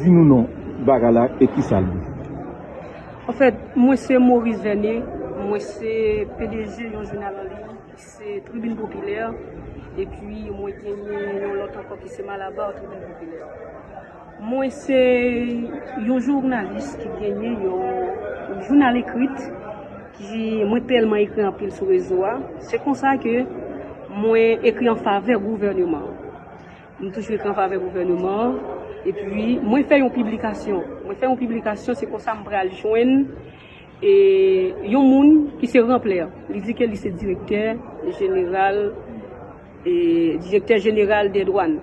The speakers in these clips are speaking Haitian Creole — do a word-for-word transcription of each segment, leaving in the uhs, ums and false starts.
Di nou non bagay la e kisa l ye. Anfèt, mwen se Maurice Vernet, mwen se P D G yon jounal an liy ki se Tribune Populaire, epi mwen genyen yon lòt ankò ki se Malabar Tribune Populaire. Mwen se yon jounalis ki genyen yon jounal ekrit ki mwen tèlman ekri anpil sou rezo a. Se konsa ke mwen ekri an favè gouvèneman an. M toujou ekri an favè gouvèneman an. Epi, mwen fè yon piblikasyon. Mwen fè yon piblikasyon, se konsa m pral jwenn e, yon moun ki se Ranplè. Li di ke li se direktè jeneral, e, direktè jeneral dè dwàn.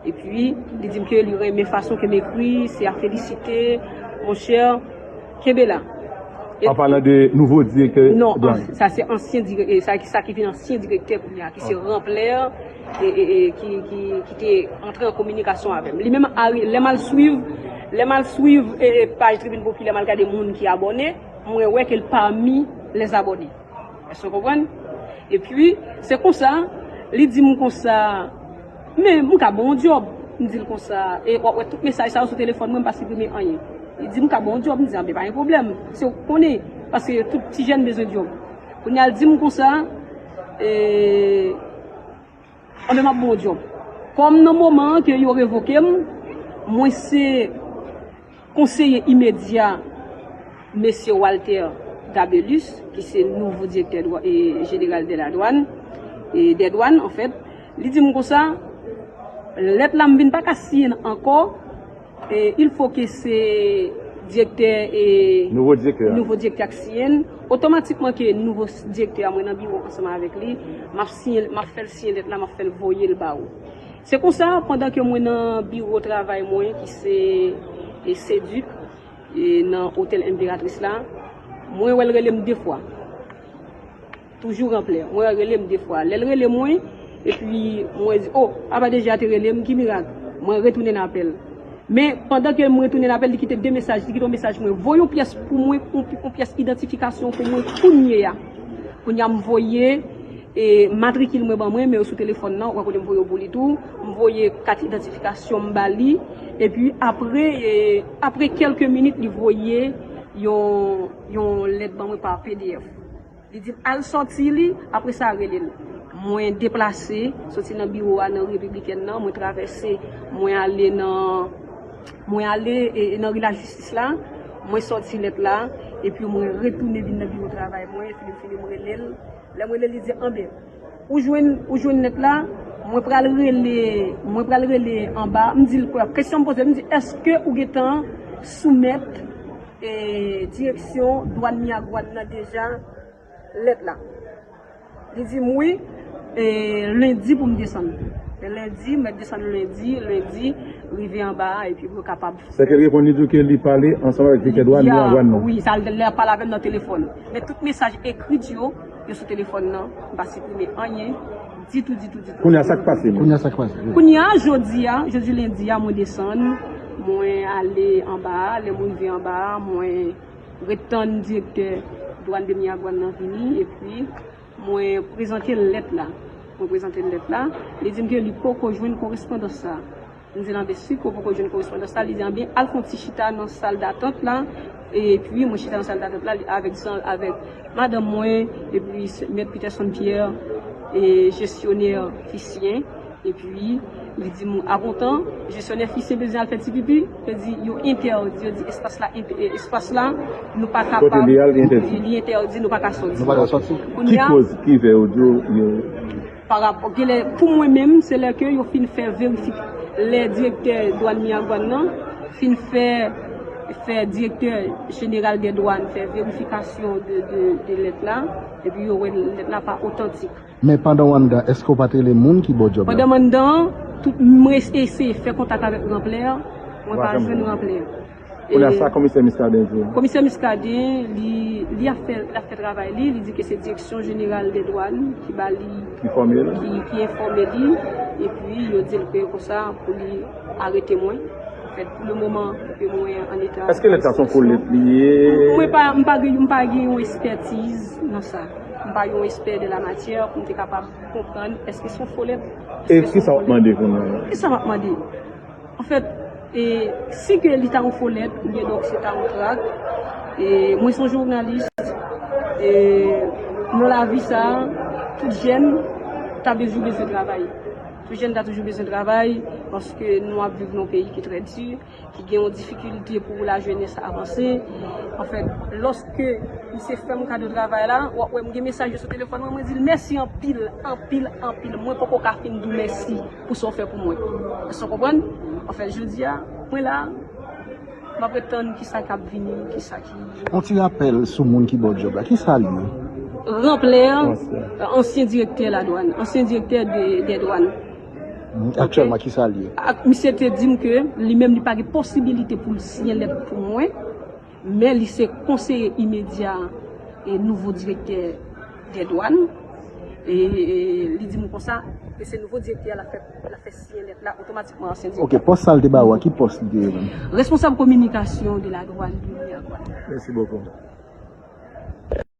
Epi, li di m ke li renmen fason ke m ekri, se a felisite, monchè, kenbe la. E An palan de nouvo direktè Non, dwàn. an- sa se ansyen direk-, e, sa, sa ki vin ansyen direktè kounye a, ki se Ranplè, e, e, e, ki, ki, ki te antre an kominikasyon avè m. Li menm, a, lè m al swiv, lè m al swiv, e, e, paj Tribune Populaire, m al gade moun ki abòne, mwen wè ke l pami lèzabòne. Èske w konprann? Epi, se konsa, li di m konsa, men m ka ba w yon djòb. M di l konsa, e w ap wè tout mesaj sa yo sou telefòn mwen, m pa siprime anyen. Li di m ka ba w yon djòb, m di, anben, pa gen pwoblèm. Se ou k konnen, paske tout ti jèn bezwen djòb. Kounye a, l di m konsa, e, anben, m ap ba w djòb. Kòm nan moman an ke yo revoke m, mwen se konseye imedya mesye Walter Gabelus, ki se nouvo direktè dwa-, e, jeneral de la dwàn, e, dè dwàn, anfèt, li di m konsa, lèt la m vin pa ka siyen l ankò, e, il faut que se direktè, e, Nouvo direktè a. nouvo direktè a k siyen l. Otomatikman ke nouvo s-, direktè a, mwen nan biwo ansanm avèk li, m ap siyen, m ap fè l siyen lèt la, m ap fè l voye l ba ou. Se konsa, pandan ke mwen nan biwo travay mwen, ki se, e, Seduc, e, nan Otèl Enperatris la, mwen wè l rele m de fwa. Toujou Ranplè. Mwen wè l rele m de fwa. Lè l rele mwen, epi mwen di, "O, apa deja te rele m, ki mirak?" Mwen retounen apèl. Men, pandan ke mwen retounen apèl, li kite de mesaj, li kite yon mesaj mwen, "Voye yon pyès pou mwen, yon, yon pyès idantifikasyon pou mwen kounye a." Kounye a, m voye, e, matrikil mwen ban mwen, men yo sou telefòn nan, ou ka konnen m voye yo pou li tou. M voye kat idantifikasyon m ba li. Epi apre, e, apre kèlke minit, li voye yon, yon lèt ban mwen pa P D F. Li di m al sòti li, apre sa rele l. Mwen deplase, soti nan biwo a nan Repiblikèn nan, mwen travèse, mwen ale nan, mwen ale, e, nan ri Lajistis la, mwen sòti lèt la, epi mwen retounen vin nan biwo travay mwen, epi m fini m rele l. Lè m rele l, li di, "Anben, ou jwenn, ou jwenn lèt la, mwen pral rele, mwen pral rele anba." M di l, kesyon m poze l, m di, "Èske ou gentan soumèt, e, direksyon dwàn Miragwàn nan deja lèt la?" Li di m wi, e, lendi pou m desann. Lendi, m mèt desann lendi, lendi, rive anba a, epi pou yo kapab Sèke l reponn, li di w ke li pale ansanm avèk direktè dwàn Miragwàn nan. Wi, sa l lè ap pale avè m nan telefòn. Men tout mesaj ekri yo, yo sou telefòn nan, m pa siprime anyen, ditou, ditou, ditou. Kounye a, sa k pase menm? Kounye a, sa k pase? Wi. Kounye a, jodi a, jodi lendi a, mwen desann, mwen ale anba a, lè mwen rive anba a, mwen ret tann direktè dwàn de Miragwàn nan vini, epi mwen prezante l lèt la. Mwen prezante l lèt la. Li di m ke li poko jwenn korespondans sa. M di l, "Anben, si ke w poko jwenn korespondans la," li di, "Anben, al fè yon ti chita nan sal datant la." Epi mwen chita nan sal datant la, li, avèk, avèk madanm mwen, epi se, mèt Peterson Pierre, e jesyonè Fisyen. Epi, li di m, "Akontan, jesyonè Fisyen bezwen al fè ti pipi." Yo di, "Yo entèdi, yo di espas la ent-, e, espas la, nou pa kapab, Kote li a, li entèdi. Li entèdi, nou pa ka sòti." Nou pa ka sòti. Kounye a, Ki koz ki fè yo di w yo Pa rapò, genlè, pou mwen menm, se lè ke yo fin fè verifik-, lè direktè dwàn Miragwàn nan fin fè, fè direktè jeneral dè dwàn fè verifikasyon de, de, de lèt la, epi yo wè lèt la pa otantik. Men pandan w anndan, èske w pa t rele moun ki ba w djòb la? Pandan m anndan, tout, mwen eseye fè kontak avèk Ranplè, mwen pa jwenn Ranplè. Kounye a, sa komisè Muscadin di w? Komisè Muscadin, li, li ap fè, li ap fè travay li, li di ke se direksyon jeneral dè dwàn ki ba li, Ki fòme l? ki, ki enfòme li, epi yo di l ke konsa pou li arete mwen. Anfèt, pou le moman, ke mwen an eta Èske lèt la se yon fo lèt li ye? Mwen pa, m pa gen, m pa gen yon espètiz nan sa. M pa yon espè de la matyè pou m te kapab konprann èske se yon fo lèt, E èske se yon kisa w ap fo lèt. mande kounye a? Kisa m ap mande? Anfèt, E si ke li ta yon folèt, oubyen donk se ta yon trak, e mwen se yon jounalis, e nan lavi sa, tout jèn ta bezwen, bezwen travay. Tout jèn ta toujou bezwen travay, paske nou ap viv nan yon peyi ki trè di, ki gen yon difikilte pou lajenès avanse. Anfèt, lòske misye fè m kado travay la, w ap wè m gen mesaj yo sou telefòn mwen, mwen di l mèsi anpil, anpil, anpil. Mwen poko ka fin di w mèsi pou sa w fè pou mwen. Èske w konprann? Anfèt, jodi a, mwen la, m ap ret tann kisa k ap vini, kisa ki. Yon ti rapèl sou moun ki ba w djòb la, kisa l ye? Ranplè, ansyen direktè ladwàn, ansyen direktè de, dè dwàn. Aktyèlman, kisa l ye? Ak, misye te di m ke li menm li pa gen posibilite pou l siyen lèt pou mwen, men li se konseye imedya e nouvo direktè dè dwàn. E, e li di m konsa, e se nouvo direktè a l ap fè, l ap fè siyen lèt la otomatikman ansyen direktè. Ok, pòs sa l te ba ou a, ki pòs li te ye menm? Responsab kominikasyon de la dwàn, de Miradwàn. Mèsi bokou.